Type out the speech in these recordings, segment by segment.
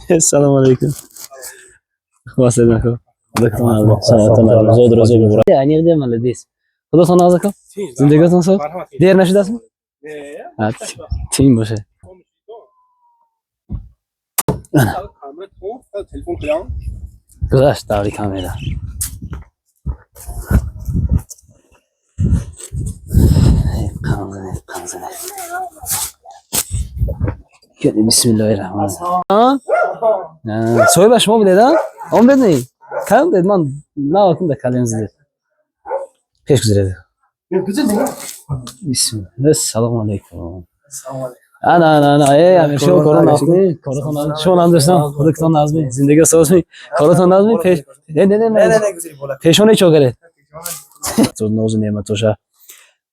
Салом алейкум. Хуб ҳастед, ака? Саломатон, зодрӯзо муборак. Аниқ де, молодец. Худотон нағз, ака? Зиндагиатон соз? Дер нашудастми? Тин боша. Ана. Гузашт даври камера. Қанзане, қанзане. Бисмиллоҳи раҳмони. Соҳиба шумо будед, а? Он бед не? Кам дед ман навакун да калем зидед. Пеш гузаред. Бисмилла. Ассалому алайкум. Ана, ана, ана, э, Амиршо, корон нағзми? Коротон нағзми? Шумо нағз, худатон нағзми? Зиндагиро созми? Коротон нағзми? Пеш. Не, не, не, не. Пешоне чо каред? Нозу неъматоша,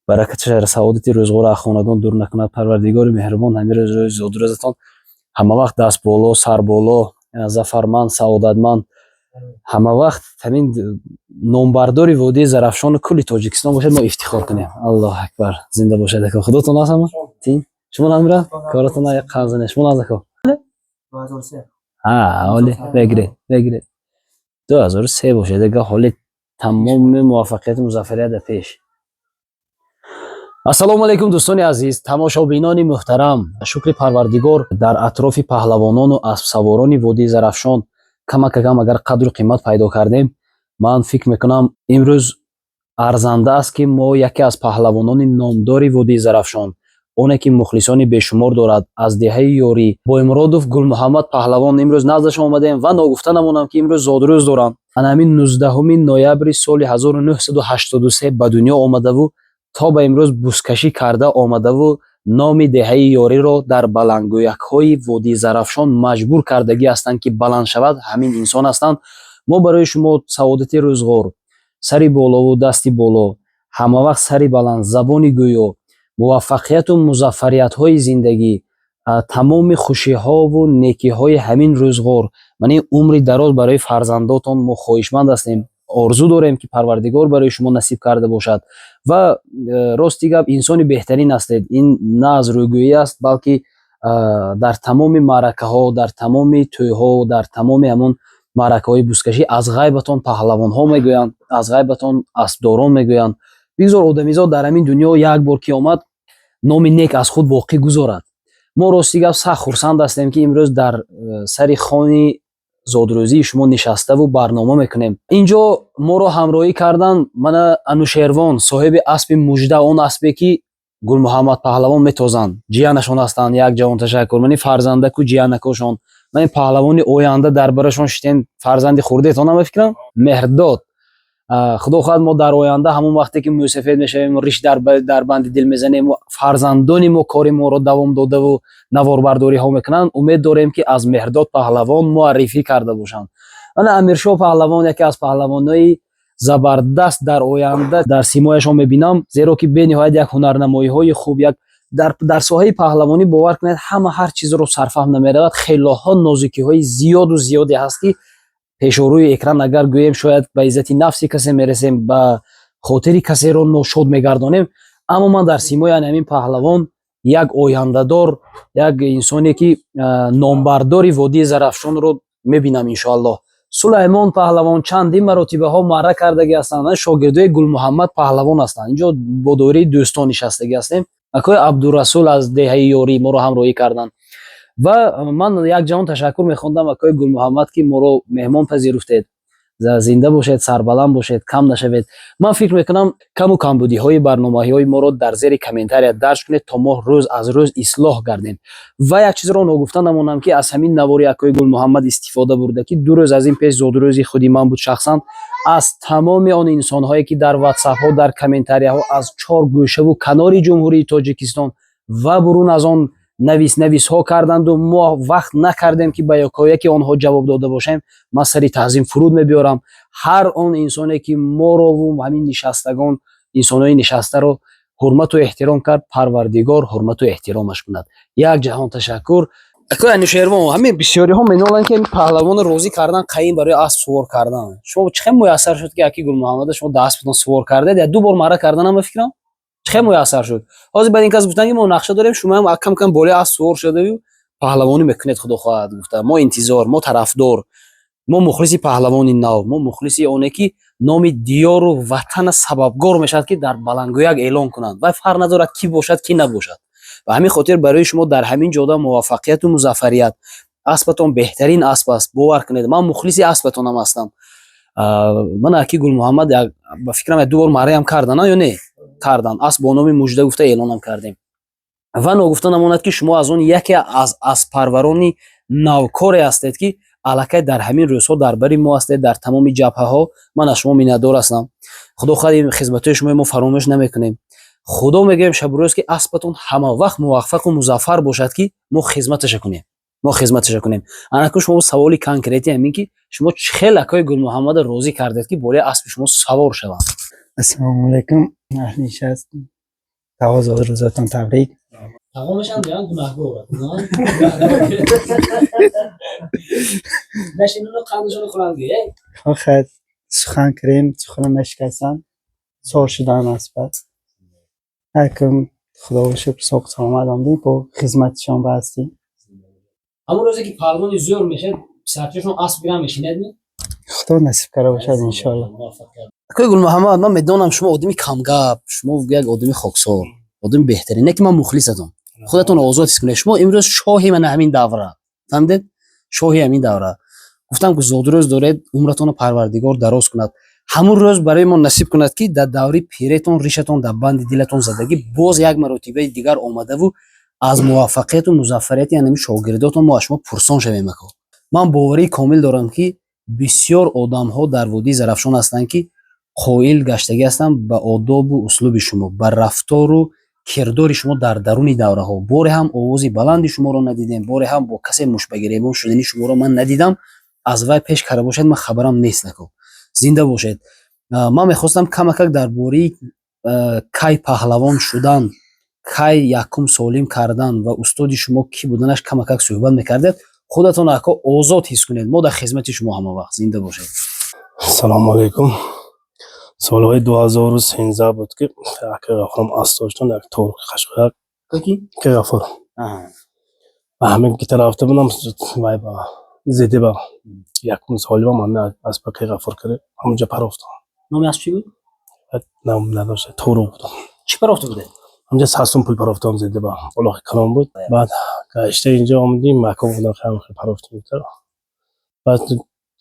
баракаташа, саодати рӯзғора аз хонадон дур накунад Парвардигори меҳрубон. Ҳамин рӯзи зодрӯзатон ҳама вақт даст боло, сар боло, зафарманд, саодатманд, ҳама вақт ҳамин номбардори водии Зарафшону кулли Тоҷикистон бошад, мо ифтихор кунем. Аллоҳу акбар, зинда бошад, ака. Худотон аст ҳама тин. Шумо намира коротон як қанзане. Шумо нағз, ака? Ҳоли бегиред, бегиред. 2003 бошед, ака. Ҳоли тамоми муваффақияту музаффарият дар пеш. Ассалому алайкум, дӯстони азиз, тамошобинони муҳтарам. Шукри Парвардигор, дар атрофи паҳлавонону аспсаворони водии Зарафшон камакакам агар қадру қимат пайдо кардем, ман фикр мекунам, имрӯз арзанда аст, ки мо яке аз паҳлавонони номдори водии Зарафшон, оне ки мухлисони бешумор дорад, аз деҳаи Ёрӣ, Боймуродов Гулмуҳаммад паҳлавон, имрӯз наздашон омадем. Ва ногуфта намонам, ки имрӯз зодрӯз доранд. Ана ҳамин 19 ноябри соли 1983 ба дунё омадаву то ба имрӯз бузкашӣ карда омадаву номи деҳаи Ёриро дар баландгӯякҳои водии Зарафшон маҷбур кардагӣ ҳастанд, ки баланд шавад, ҳамин инсон ҳастанд. Мо барои шумо саодати рӯзғор, сари болову дасти боло, ҳамавақт сари баланд, забони гӯё, муваффақияту музаффариятҳои зиндагӣ, тамоми хушиҳову некиҳои ҳамин рӯзғор, ман ин умри дароз барои фарзандотон мо хоҳишманд ҳастем, орзу дорем, ки Парвардигор барои шумо насиб карда бошад. Ва рости гап, инсони беҳтарин ҳастед. Ин на аз рӯйгӯӣ аст, балки дар тамоми маъракаҳо, дар тамоми тӯйҳо, дар тамоми ҳамон маъракаҳои бузкашӣ аз ғайбатон паҳлавонҳо мегӯянд, аз ғайбатон аспдорон мегӯянд. Бигзор одамизод дар ҳамин дунё як бор ки омад, номи нек аз худ боқӣ гузорад. Мо, рости гап, сахт хурсанд ҳастем, ки имрӯз дар сари хони зодрӯзии шумо нишаставу барнома мекунем. Инҷо моро ҳамроҳӣ карданд мана Анушервон, соҳиби аспи Мужда, он аспе ки Гулмуҳаммад паҳлавон метозанд, ҷиянашон ҳастанд. Як ҷавон ташаккур. Мани фарзандаку ҷиянакошон, мани паҳлавони оянда дар барашон шитем. Фарзанди хурдетонам, ба фикрам, Меҳрдод. Худо хоҳад, мо дар оянда, ҳамон вақте ки мӯсафед мешавем, риш дар банди дил мезанем, фарзандони мо кори моро давом додаву наворбардориҳо мекунанд, умед дорем, ки аз Меҳрдод паҳлавон муаррифӣ карда бошанд. Ана Амиршоҳ паҳлавон, яке аз паҳлавонои забардаст дар оянда дар симояшон мебинам, зеро ки бениҳоят як ҳунарнамоиҳои хуб, як дар соҳаи паҳлавонӣ, бовар кунед, ҳама ҳар чизро сарфаҳм намеравад. Хелоҳо нозукиҳои зиёду зиёде ҳаст, ки пешорӯи экран агар гӯем, шояд ба иззати нафси касе мерасем, ба хотири касеро ношод мегардонем. Аммо ман дар симои ҳамин паҳлавон як ояндадор, як инсоне ки номбардори водии Зарафшонро мебинам, иншоаллоҳ. Сулаймон паҳлавон чандин маротибаҳо маъра кардагӣ ҳастанд, шогирдои Гулмуҳаммад паҳлавон ҳастанд. Инҷо бо доираи дӯстон нишастагӣ ҳастем. Акои Абдурасул аз деҳаи Ёрӣ моро ҳамроҳӣ карданд. Ва ман як ҷаҳон ташаккур мехондам, акои Гулмуҳаммад, ки моро меҳмон пазируфтед. Зинда бошед, сарбаланд бошед, кам нашавед. Ман фикр мекунам, каму камбудиҳои барномаҳои моро дар зери комментария дарҷ кунед, то мо рӯз аз рӯз ислоҳ гардем. Ва як чизро ногуфта намонам, ки аз ҳамин навори акои Гулмуҳаммад истифода бурда, ки 2 рӯз аз ин пеш зодрӯзи худи ман буд, шахсан аз тамоми он инсонҳое, ки дар ватсапҳо, дар комментарияҳо аз чор гӯшаву канори Ҷумҳурии Тоҷикистон ва бурун аз он навис-нависҳо карданду мо вақт накардем, ки ба якояки онҳо ҷавоб дода бошем, ман сари таъзим фуруд мебиёрам. Ҳар он инсоне, ки морову ҳамин нишастагон, инсонҳои нишастаро ҳурмату эҳтиром кард, Парвардигор ҳурмату эҳтиромаш кунад. Як ҷаҳон ташаккур. Акои Анушервон, ҳамин бисёриҳо меноланд, ки паҳлавонро розӣ кардан қаим барои асп сувор кардан. Шумо чӣ хел муяссар шуд, ки аки Гулмуҳаммада шумо да аспатон сувор кардед? Я ду бор маъра карданам, ба фикрам, чӣ хел муяссар шуд? Ҳозир баъд ин кас гуфтанд, ки мо нақша дорем, шумоам кам кам болои асп сувор шудаю. Паҳлавонӣ мекунед, худо хоҳад гуфта. Мо интизор, мо тарафдор, мо мухлиси паҳлавони нав, мо мухлиси оне, ки номи диёру ватана сабабгор мешавад, ки дар баландгӯяк эълон кунанд. Вай фарқ надорад, кӣ бошад, кӣ набошад. Ба ҳамин хотир барои шумо дар ҳамин ҷода муваффақияту музаффарият. Аспатон беҳтарин асп аст, бовар кунед, ман мухлиси аспатонам ҳастам. Ман аки Гулмуҳаммад, ба фикрам, як ду бор марраям кардан ё не кардан, асп бо номи Мужда гуфта эълонам кардем. Ва ногуфта намонад, ки шумо аз он яке аз асппарварони навкоре ҳастед, ки аллакай дар ҳамин рӯзҳо дар бари мо ҳастед, дар тамоми ҷабҳаҳо. Ман аз шумо миннатдор ҳастам. Худо хоҳад, ин хизматҳои шумо мо фаромӯш намекунем. Худо мегӯем шабу рӯз, ки аспатон ҳама вақт муваффақу музаффар бошад, ки мо хизматаша кунем, мо хизматаша кунем. Анакун шумо саволи конкретӣ ҳамин, ки шумо чӣ хел акои Гулмуҳаммадро розӣ кардед, ки болои аспи шумо савор шаванд? Ассалому алайкум, аҳли нишаст. Тавозу рӯзатон табрик. Тағо мешаванд, меянд, гунаҳгор нашинуну қандашону хӯранд. Хохад сухан кирем, сухана нашикастан, сор шудан аспат. Ҳакм, Худоро шукр, соғ саломат омдем, бо хизматишон ба ҳастем. Ҳамон рӯзе, ки паҳлавони зӯр мешавад, писарчашон асп гирам мешинад ми? Худо насиб карда бошад, иншоалло. Акои Гулмуҳаммад, ман медонам, шумо одами камгап, шумо як одами хоксор, одами беҳтарин, не ки ман мухлисатон. Худатон озод ҳис кунед, шумо имрӯз шоҳи мана ҳамин давра, фаҳмидед, шоҳи ҳамин давра. Гуфтам, ки зодрӯз доред, умратонро Парвардигор дароз кунад, ҳамун рӯз барои мо насиб кунад, ки дар даври пиретон ришатон дар банди дилатон задагӣ, боз як маротибаи дигар омадаву аз муваффақияту музаффарияти ҳамин шогирдотон мо аз шумо пурсон шавем. Ако, ман боварии комил дорам, ки бисёр одамҳо дар водии Зарафшон ҳастанд, ки қоил гаштагӣ ҳастанд ба одобу услуби шумо, ба рафтору кирдори шумо дар даруни давраҳо. Боре ҳам овози баланди шуморо надидем, боре ҳам бо касе мушбагиребон шудани шуморо ман надидам. Аз вай пеш карда бошед, ман хабарам нест. Ако, зинда бошед. Ман мехостам камакак дар бораи кай паҳлавон шудан, кай якум солим кардан ва устоди шумо кӣ буданаш камакак суҳбат мекардед. Худатон, ако, озод ҳис кунед, мо дар хизмати шумо ҳама вақт. Зинда бошед. Салому алайкум. Солҳои 2013 буд, ки ака Ғафурам асп доштан, як торқи қашқаяк. Ака Ғафур ба ҳамин гита рафта будам, вай ба зиди ба якум солибам ҳамин аспа ака Ғафур кард, ҳамонҷа парофтам. Номи асп чӣ буд? Ном надошта, торуқ будам. Чӣ парофта будед? Ҳамҷа 100 сум пул парофтам, зиди ба улоқи калон буд. Баъд гашта инҷо омадим, мако будам, хеле парофтем. Баъд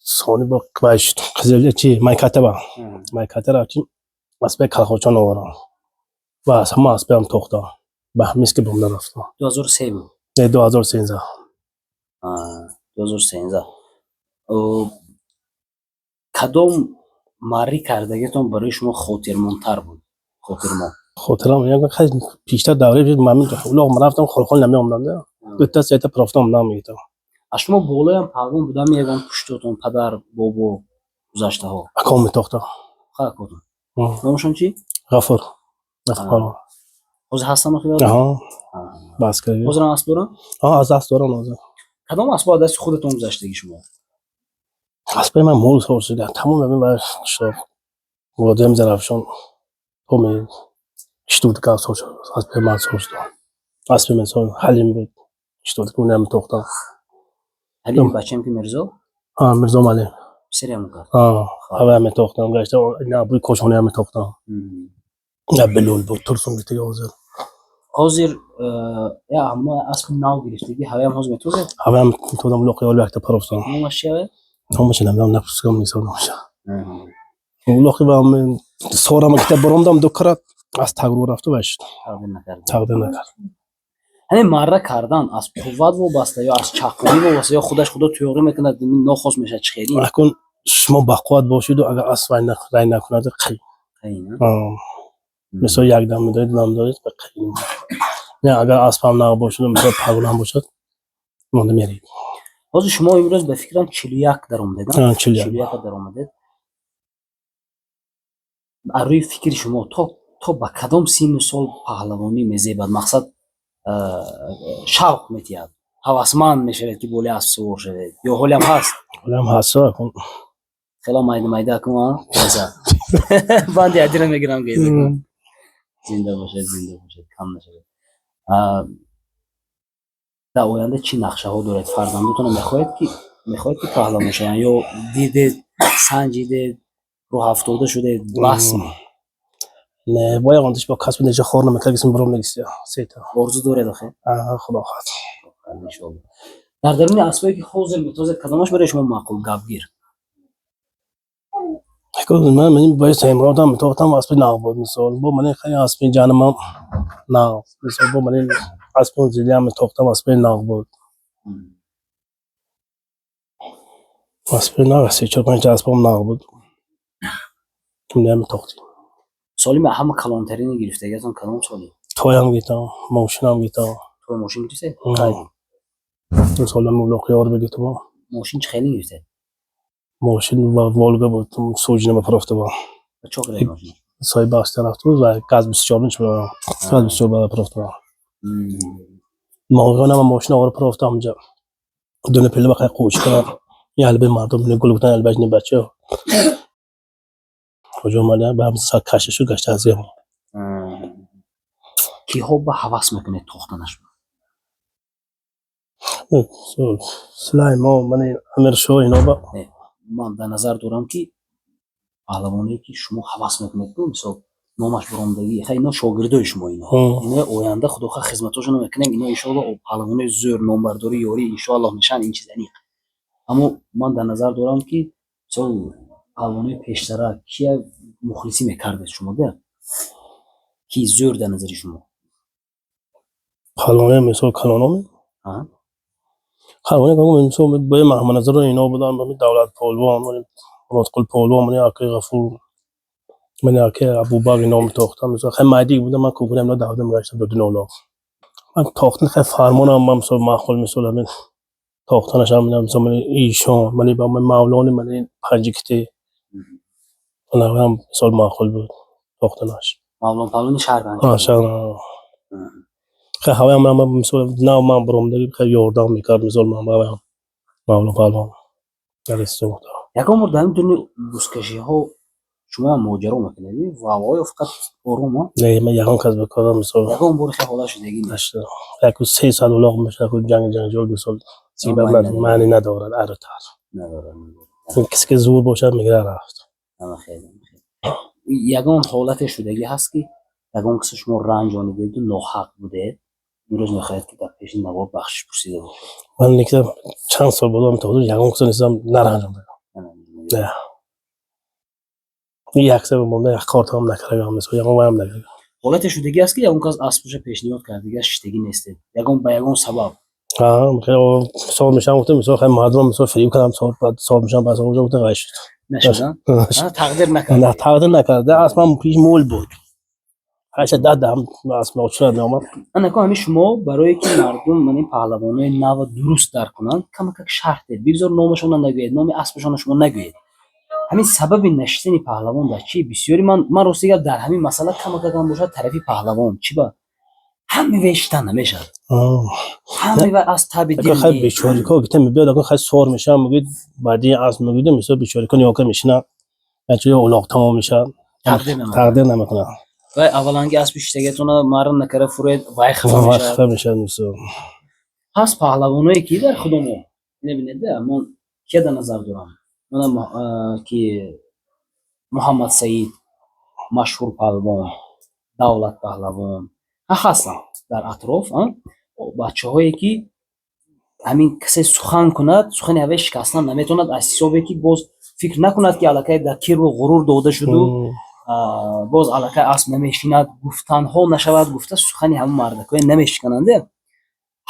сони бо вай шуд, қизил чи майката ба майката рафтим, аспаи калхочон овардам ва аз ҳама аспаам тохтам, ба ҳамис ки бомда рафтам. 2003 буд? Не, 2013. 2013. Кадом маррӣ кардагитон барои шумо хотирмонтар буд, хотирмон? Хотирам пештар давраи улоқ ман рафтам, холхол намеомдам, дута сета парофтам, намегитам. Аз шумо болоям паҳлавон будам, ягон пуштотон, падар, бобо, гузаштаҳо? Аком метохтам. Акотон номашон чӣ? Ғафур, Ғафур паҳлавон. Ҳозир ҳастанд охир? Бас кард. Ҳозирам асп дорам? Аз асп дорам ҳозир. Кадом аспо аз дасти худатон гузаштаги шумо? Аспаи ман мол сор шуда тамом, ҳамин ба қишлоқ, водиам Зарафшон, томи киштуд ка сор шуд, аспаи ман сор шуд. Аспи ман сор Ҳалим буд, киштуд, унам тохтам. Ҳалим бачаем ки Мирзо? Мирзо Малим. Писариам кард. Ҳаваям метохтам, гашта буи кошонаям метохтам. На Билол буд, Турсун гитига ҳозир. Ҳозир я ҳама аспи нав гирифтагӣ, ҳаваям ҳозир метозед? Ҳаваям метозам, улоқи ёл якта парофтам. Номаш чи ҳавая? Номаша намедонам, напурсигам нест номаша. Улоқи ва сорама кита баромдам, ду карат аз тагру рафту вай шуд. Тақдир накард. Тақдир накард. Ҳамин марра кардан аз қувват вобаста ё аз чаққонӣ вобаста, ё худаш худо тӯғрӣ мекунад, нохост мешавад, чӣ хелӣ? Акун шумо бақувват бошиду, агар асп вай накунад, қий. Мисол, як дам медоред, ду дам медоред, қий. Не, агар аспам нағ бошаду, мисол, пагунам бошад, монда меред. Ҳозир шумо имрӯз, ба фикрам, 41 даромадед? 41. 41 даромадед. Аз рӯи фикри шумо, то ба кадом синну сол паҳлавонӣ мезебад, мақсад, шавқ метиҳад, ҳавасманд мешавед, ки болои асп сувор шавед, ё ҳолиам ҳаст? Ҳолиам ҳаст. Хело майда майда кун, банди адира мегирам. Зинда бошед, зинда бошед, кам нашавед. Дар оянда чӣ нақшаҳо доред? Фарзандотонро мехоҳед, ки паҳлавон шаванд ё дидед, санҷидед, рӯҳафтода шудед, бас? Не, бояд он бо касби неҷа хор намекард, гисм буром негисия сета. Орзу доред охе? Худо хоҳад. Иншоалло. Дар даруни аспое, ки ҳозир метозед, кадомаш барои шумо маъқул, гапгир? Ман бояд Саймуродам метохтам, аспи нағ буд, мисол. Бо мани хеле аспи ҷанамам нағ, мисол, бо мани аспи зилиам метохтам, аспи нағ буд. Аспи нағ, се, чор, панҷ аспам нағ буд. Метохтем. Соли ҳама калонтарини гирифтагиатон кадом соли? Тоям гирифтам, мошинам гирифтам. Той, мошин гирифтед? Мисол, мулоқиёр бигирифтам. Мошин чӣ хеле гирифтед? Мошин ва Волга буд, суҷина ба парафта буд. Чо кардед мошин? Соҳиби бахш рафта буд ва газ 24 мешуд. Газ 24 ба парафта буд. Моғонам мошина овар парафта ҳамҷа. Дуна пилла ба қай қӯш кардам. Ялби мардум не гул гуфтан, ялбаш не бача. Куҷо омада ба ҳам сар кашта шуд, гашта аз ям. Киҳо ба ҳавас мекунед тохтанаш? Сулаймон, мани Амиршоҳ, ино ба. Ман дар назар дорам, ки паҳлавоне, ки шумо ҳавас мекунед, ку мисол номаш буромдагӣ, хай, ино шогирдои шумо, ино ино оянда худохоҳ хизматошонро мекунем, ино иншоалло паҳлавонои зӯр, номбардори ёрӣ иншоаллоҳ мешаванд, ин чиз аниқ. Аммо ман дар назар дорам, ки мисол паҳлавонои пештара кия мухлисӣ мекардед шумо, да ки зӯр дар назари шумо? Паҳлавоне, мисол, калономе? Паҳлавоне, мисол, бои Маҳмадназар ино буданд, Давлат Полвон, Муродқул Полвон, мани акаи Ғафур, мани акаи Абубакр, ино метохтам. Мисол, хеле майдик будам, ман кӯкунам, ино давда мегаштам до дунола. Ман тохтан хеле фармонам, ман мисол маъқул, мисол, ҳамин тохтанашам, мисол, мани Ишон, мани ба Мавлони, мани Панҷиките. Ҳам мисол маъқул буд тохтанаш. Мавлон паҳлавони шаҳр? Шаҳр. Хеле ҳаваям ман, мисол, нав ман буромдаги, хеле ёрдам мекард, мисол, ман ба ҳаваям Мавлон паҳлавон дар истиқбол. Ягон бор дар ин дуни бузкашиҳо шумоам моҷаро мекунед ваво ё фақат ором? Не, ман ягон кас ба корам, мисол. Ягон бор хел ҳолат шудагӣ? Нашуда. Яку 3 соат улоқ мешавад, яку ҷанг ҷанҷол, мисол, сибаб маъни надорад, ару тар. Надорад. Касе ки зур бошад, мегирад, рафт. Ягон ҳолате шудагӣ ҳаст, ки ягон касе шумо ранҷонидеду ноҳақ будед, имрӯз мехоҳед, ки дар пеши навор бахшиш пурсида бошед? Ман никита чанд сол будам, то ҳозир ягон касо нестам наранҷондагам. Як сабаб монда, як кортам накардагам, мисол, ягон ваям накардагам. Ҳолате шудагӣ аст, ки ягон кас аспаша пешниҳод кардагӣ, шиштагӣ нестед, ягон ба ягон сабаб? Мисол мешавам, гуфтам, мисол, хеле мардумам, мисол, фириб кардам, соб мешавам, баъд гуфтам, ғайр шуд. Нашуда, тақдир накард. Тақдир накард. Аспам пеш мол буд, ҳашта даҳ асп очурад меомад. Анако ҳамин шумо барое ки мардум ман ин паҳлавонои нава дуруст дарк кунанд, камакак шарҳ диҳед. Бигзор номашонро нагӯед, номи аспашонро шумо нагӯед. Ҳамин сабаби нашиштани паҳлавон дар чи? Бисёри ман рости гап, дар ҳамин масъала камакакам бошад тарафи паҳлавон. Чӣ ба ҳаме вай шитан намешавад, ҳаме вай аз таби дил? Хай, бечорико гита мебиёд, ако хай сор мешавад, мегӯед, баъди асп мегӯед, мисол, бечорико ниёка мешинад, ячо улоқ тамом мешавад, тақдир намекунад. Вай авваланги аспи шиштагиатона маърам накарда фуред, вай хафа мешавад. Хафа мешавад, мисол. Ҳаст паҳлавоное, ки дар худомо мебинед, ман кия дар назар дорам, манам ки Муҳаммад Саид, машҳур паҳлавон, Давлат паҳлавон ҳастанд дар атроф, бачаҳое, ки ҳамин касе сухан кунад, сухани ҳавай шикастан наметавонад, аз ҳисобе ки боз фикр накунад, ки аллакай дар киру ғурур дода шуду боз аллакай асп намешинад, гуфтанҳо нашавад, гуфта сухани ҳамон мардакое намешикананде.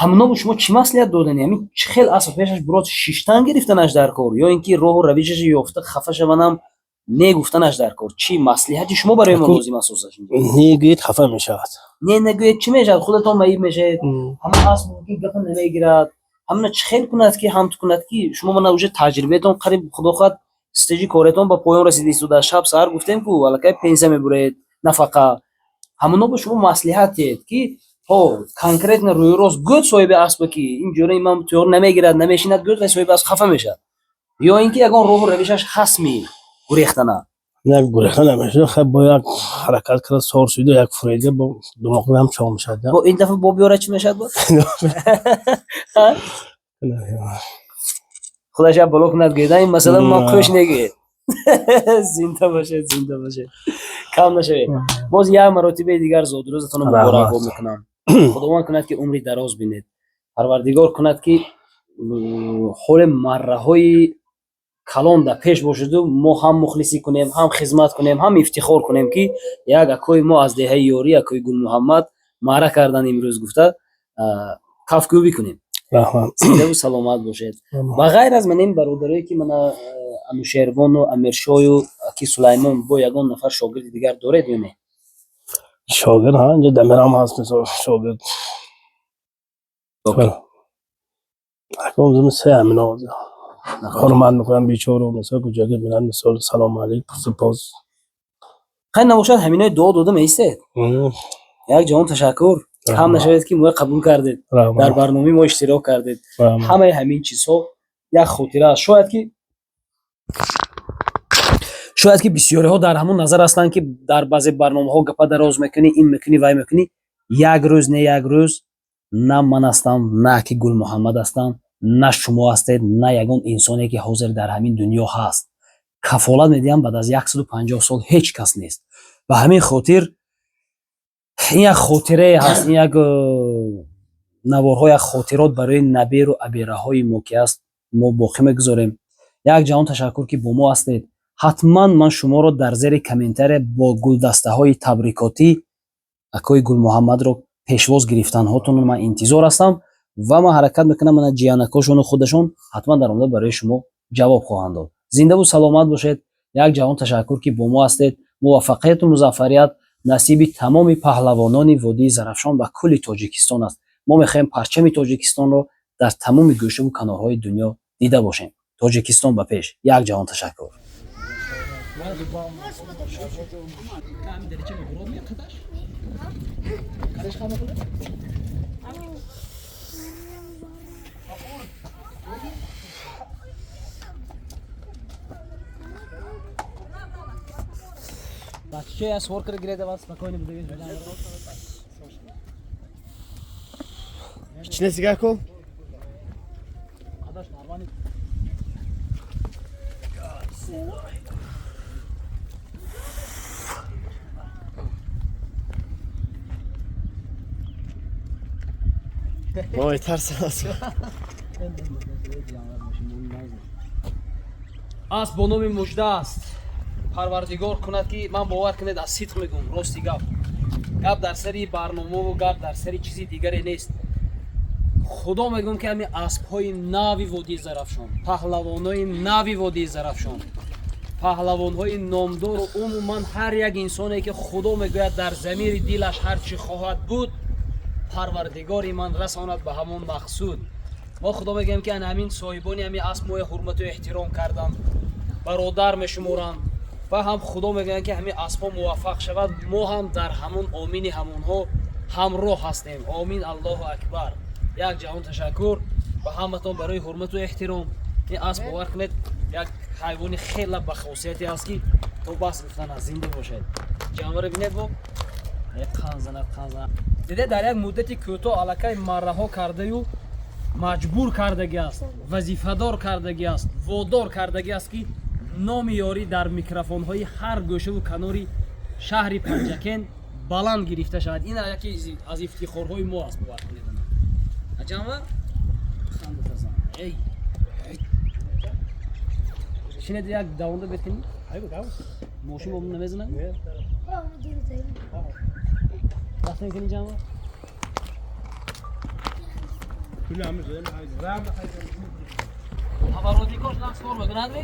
Ҳамоно бо шумо чӣ маслиҳат додани? Ҳамин чӣ хел асп пешаш бурод шиштан гирифтанаш дар кор ё ин ки роҳу равишашо ёфта хафа шаванам, не гуфтанаш дар кор? Чӣ маслиҳати шумо барои мо лозим асосаш? Не гӯед, хафа мешавад. Не нагӯед, чӣ мешавад? Худатон маиб мешавед. Ҳамон асп мумкин гапа намегирад. Ҳамона чӣ хел кунад, ки ҳамту кунад, ки шумо мана уже таҷрибаетон қариб, худо хоҳад, стажи кориятон ба поён расида истода, шаб саҳар гуфтем ку аллакай пенсия мебуред, нафақа. Ҳамоно бо шумо маслиҳат диҳед, ки ҳо конкретно рӯи рост гӯд соҳиби аспа, ки ин ҷораи ман тӯёр намегирад, намешинад, гӯд, ва соҳиби асп хафа мешавад, ё ин ки ягон роҳу равишаш ҳастми гурехтана? Як гурехта намешуд, хай бо як ҳаракат карда сор шуду як фурида бо думоқам чоқ мешад. Бо ин дафъа бо биёра чӣ мешавад боз? Худаш як боло кунад, гӯяд, ин масалан ман қӯш негӯед. Зинда бошед, зинда бошед, кам нашавед. Боз як маротибаи дигар зодрӯзатонро муборакбод мекунам. Худованд кунад, ки умри дароз бинед, Парвардигор кунад, ки ҳоле марраҳои калон дар пеш бошаду мо ҳам мухлисӣ кунем, ҳам хизмат кунем, ҳам ифтихор кунем, ки як акои мо аз деҳаи Ёрӣ, акои Гулмуҳаммад, маъра кардан имрӯз гуфта кафкӯбӣ кунем. Зиндаву саломат бошед. Ба ғайр аз ман ин бародарое, ки мана Анушервону Амиршою аки Сулаймон, бо ягон нафар шогирди дигар доред ё не? Шогирд ҳа, инҷа Дамирам ҳаст, мисол, шогирд. Се ҳамино ҳурмат мекунам бечору, мисол, куҷо бинам, мисол, салому алейк, пурсупос. Хай, набошад, ҳаминои дуо дода меистед. Як ҷаҳон ташаккур, кам нашавед, ки моя қабул кардед, дар барномаи мо иштирок кардед. Ҳамаи ҳамин чизҳо як хотира аст. Шояд ки бисёриҳо дар ҳамон назар ҳастанд, ки дар баъзе барномаҳо гапа дароз мекунӣ, ин мекунӣ, вай мекунӣ. Як рӯз не, як рӯз на ман ҳастам, на аки Гулмуҳаммад ҳастам, на шумо ҳастед, на ягон инсоне, ки ҳозир дар ҳамин дунё ҳаст. Кафолат медиҳам, баъд аз 150 сол ҳеҷ кас нест. Ба ҳамин хотир ин як хотирае ҳаст, ин як наворҳо, як хотирот барои наберу абераҳои мо, ки аст, мо боқӣ мегузорем. Як ҷаҳон ташаккур, ки бо мо ҳастед. Ҳатман ман шуморо дар зери комментария бо гулдастаҳои табрикотӣ акои Гулмуҳаммадро пешвоз гирифтанҳотонро ман интизор ҳастам ва ман ҳаракат мекунам, мана ҷиянакошону худашон ҳатман дар омада барои шумо ҷавоб хоҳанд дод. Зиндаву саломат бошед. Як ҷаҳон ташаккур, ки бо мо ҳастед. Муваффақияту музаффарият насиби тамоми паҳлавонони водии Зарафшон ва кулли Тоҷикистон аст. Мо мехоҳем парчами Тоҷикистонро дар тамоми гӯшаву канорҳои дунё дида бошем. Тоҷикистон ба пеш! Як ҷаҳон ташаккур. Бача, я свор карда гиред, аввал спокойно будагин. Кичине сигар кун. Қадаш нормально. Вой, тарсам. Асп бо номи Мужда аст. Парвардигор кунад, ки ман, бовар кунед, аз сидқ мегӯм, рости гап, гап дар сари барномаву гап дар сари чизи дигаре нест. Худо мегӯм, ки ҳамин аспҳои нави водии Зарафшон, паҳлавонои нави водии Зарафшон, паҳлавонҳои номдору умуман ҳар як инсоне, ки Худо мегӯяд, дар замири дилаш ҳар чӣ хоҳад буд, Парвардигори ман расонад ба ҳамон мақсуд. Мо Худо мегӯем, ки ана ҳамин соҳибони ҳамин асп моя ҳурмату эҳтиром карданд, бародар мешуморанд ва ҳам Худо мегӯянд, ки ҳамин аспҳо муваффақ шавад. Мо ҳам дар ҳамон омини ҳамонҳо ҳамроҳ ҳастем. Омин, Аллоҳу акбар. Як ҷаҳон ташаккур ба ҳаматон барои ҳурмату эҳтиром. Ин асп, бовар кунед, як ҳайвони хела ба хосияте аст, ки то бас гуфтан аст. Зинда бошед. Ҷанваре бинед, бо қан занад, қан занад. Диде, дар як муддати кӯтоҳ аллакай марраҳо кардаю маҷбур кардагӣ аст, вазифадор кардагӣ аст, водор кардагӣ аст, ки номи Ёрӣ дар микрофонҳои ҳар гӯшаву канори шаҳри Панҷакент баланд гирифта шавад. Ин яке аз ифтихорҳои мо аст, бовар кунед. Аҷанвар, хандатазан. Эй, шинед, як давонда бетини мошин бо намезанад. Рафтем кини, ҷанвар. Поворотникош нақс кор мекунад ми?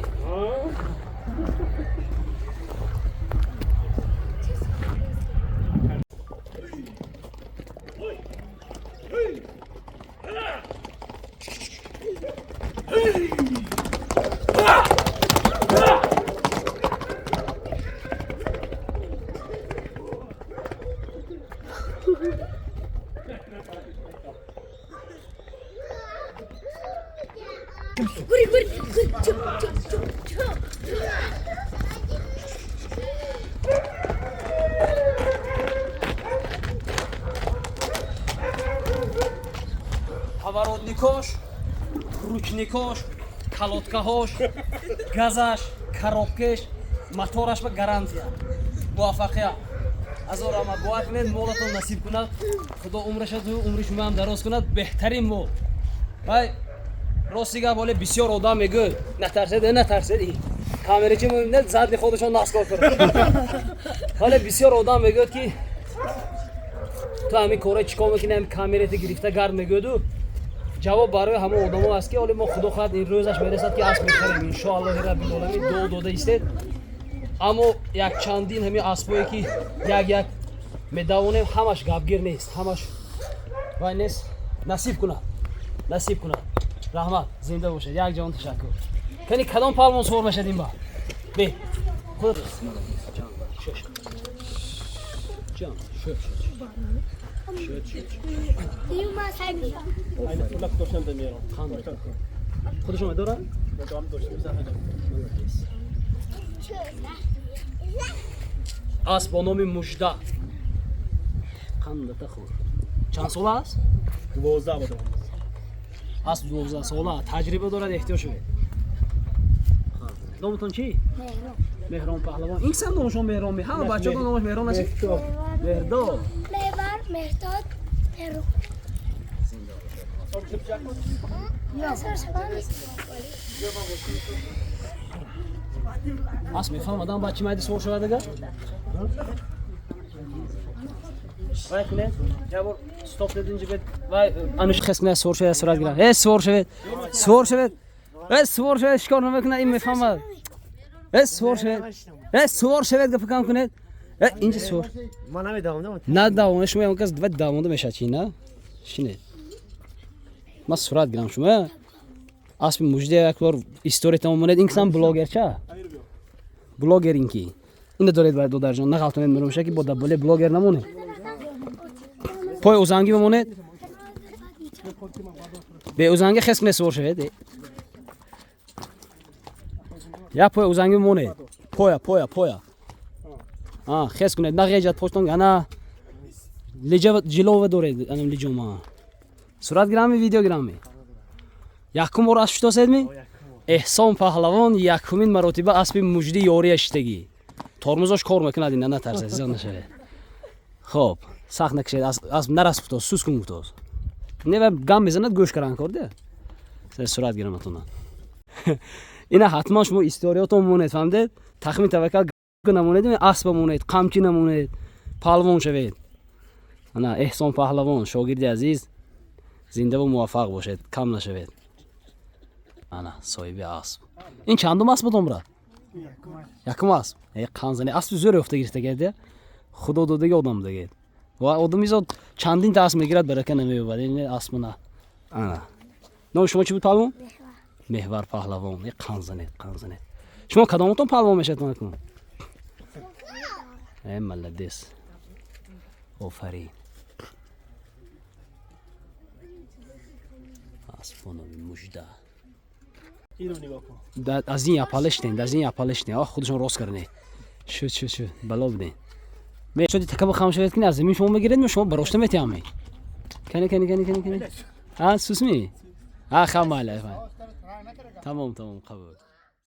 Гури, гури, гури, чуп, чуп, чуп, чуп. Поворотникош, ручникош, колодкаҳош, газаш, коробкеш, мотораш ба гарантия. Муваффақият. Ҳазор раҳмат. Бовар кунед, молатон насиб кунад. Худо умрашату умри шумоам дароз кунад. Беҳтарин мол. Вай, рости гап, ҳоле бисёр одам мегӯяд: натарсед, э, натарсед, камерачи не задни ходашон наскор кунад. Ҳоле бисёр одам мегӯяд, ки ту ҳамин кора чӣ кор мекунӣ, ҳамин камерата гирифта гард мегӯяду. Ҷавоб барои ҳама одамо аст, ки ҳоле мо, худо хоҳад, ин рӯзаш мерасад, ки асп мехарем, иншоаллоҳи раббил оламин. Дуо дода истед. Аммо як чандин ҳамин аспое, ки як як медавонем, ҳамаш гапгир нест, ҳамаш вай нест. Насиб кунад, насиб кунад. Раҳмат, зинда бошед. Як ҷаҳон ташаккур. Кани, кадом палвон сувор мешад ин ба бе худ? Шуд, шуд, шуд, шуд. Айна доштан меорам. Худашон медоранд. Доштам. Асп бо номи Мужда, қандата хур. Чанд сола аст? 12 будам. Асп 12 сола, таҷриба дорад, эҳтиёт шавед. Номатон чӣ? Меҳрон паҳлавон. Ин кисам номашон Меҳрон? Ҳама бачаҳо номаш Меҳрон аст. Меҳрдод. Мевар, Меҳдод, Меҳрон. Зинда. Асар шаван. Асп мефаҳмадам, бачи майди сувор шавад ага. Вай кунед, як бор стоп дед инҷа бед. Вай ануш хес кунед, сувор шавед, сурат гирад. Э, сувор шавед, сувор шавед, э, сувор шавед. Шикор намекунад, ин мефаҳмад. Э, сувор шавед, э, сувор шавед, гапа кам кунед. Э, инҷа сувор. Ман намедавам. На давона, шумо ягон кас вай давонда мешавад чи на? Шинед. Ман сурат гирам шумо. Аспи Мужда, як бор история тамом монед. Ин кисам блогерча? Блогер ин ки. Ина доред бай додарҷон, нағалтонед, меромша, ки бо даболе блогер намонед. Пой узанги бимонед. Бе узанги хес кунед, сувор шавед. Я пой узанги бимонед. Поя, поя, поя. А, хес кунед, нағеҷад поштон, ана лиҷа ҷилова доред, анам лиҷома. Сурат гирами, видео гирами. Якум бор асп шитосед ми? Эҳсон паҳлавон якумин маротиба аспи Мужди ёрия шитагӣ. Тормозош кор мекунад, ина натарсед, зиёд нашавед. Хоб, сахт накашед, асп нарас гуфтоз, сус кун гуфтоз. Не ва гам мезанад, гӯш каран кор де. Сурат гираматона. Ина ҳатман шумо историётон монед, фаҳмидед? Тахмин таваккал намонед, аспа монед, қамчи намонед, паҳлавон шавед. Ана Эҳсон паҳлавон, шогирди азиз, зиндаву муваффақ бошед, кам нашавед. Ана соҳиби асп. Ин чандум асп будом, брат? Якум асп. Э, қанзани аспи зӯр ёфта гирифтагед, худо додаги одам будагед. Ва одамизод чандин та асп мегирад, барака намеёбад. Ин аспна. Ана. Номи шумо чӣ буд, паҳлавон? Меҳвар паҳлавон. Э, қанзанед, қанзанед. Шумо кадоматон паҳлавон мешавед кун? Э, молодец. Офарин. Асп бо номи Мужда. Инро нигоҳ кун. Аз ин япалештен, аз ин япалештен. А, худашон рост карданед. Шуд, шуд, шуд. Бало биден. Шуди такаба хам шавед, кини аз замин шумо мегиред, шумо барошта метиҳам. Кани, кани, кани, кани, кани. А, сусми? А, хам майла. Тамом, тамом, қабул.